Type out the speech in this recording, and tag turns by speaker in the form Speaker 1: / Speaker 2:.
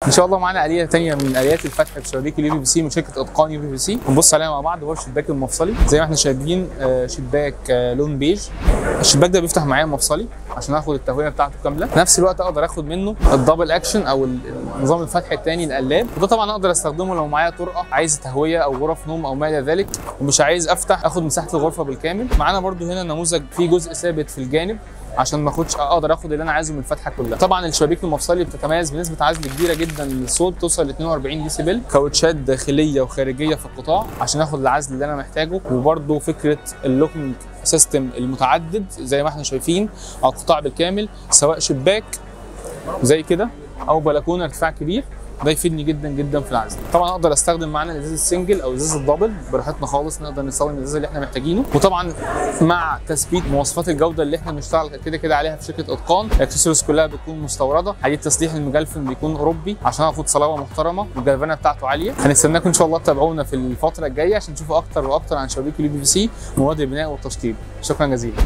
Speaker 1: ان شاء الله معانا آلية ثانية من اليات الفتح في شبابيك ال UPVC من شركة اتقان UPVC، نبص عليها مع بعض. وهو الشباك المفصلي زي ما احنا شايفين، شباك لون بيج. الشباك ده بيفتح معايا مفصلي عشان اخد التهويه بتاعته كاملة، في نفس الوقت اقدر اخد منه ال double action او نظام الفتح الثاني القلاب، وده طبعا اقدر استخدمه لو معايا طرقه عايز تهوية او غرف نوم او ما الى ذلك ومش عايز افتح اخد مساحة الغرفة بالكامل. معانا برده هنا نموذج فيه جزء ثابت في الجانب عشان ما اخدش، اقدر اخد اللي انا عايزه من الفتحة كلها. طبعا الشبابيك المفصلي بتتميز بنسبة عزل كبيرة جدا للصوت، توصل ل 42 ديسيبل، كاوتشات داخلية وخارجيه في القطاع عشان اخد العزل اللي انا محتاجه، وبرده فكرة ال locking system المتعدد زي ما احنا شايفين على القطاع بالكامل، سواء شباك زي كده او بلكونة ارتفاع كبير، ده يفيدني جدا جدا في العزل. طبعا اقدر استخدم معانا الازاز ال single او الازاز ال double براحتنا خالص، نقدر نستخدم الازاز اللي احنا محتاجينه. وطبعا مع تثبيت مواصفات الجودة اللي احنا بنشتغل كده كده عليها في شركة اتقان، الاكسسوارز كلها بتكون مستورده، حديد تسليح المجلفن بيكون اوروبي عشان اخد صلابة محترمه والجلفانه بتاعته عالية. هنستناكم ان شاء الله تتابعونا في الفترة الجاية عشان تشوفوا اكتر واكتر عن شبابيك ال UPVC ومواد البناء والتشطيب. شكرا جزيلا.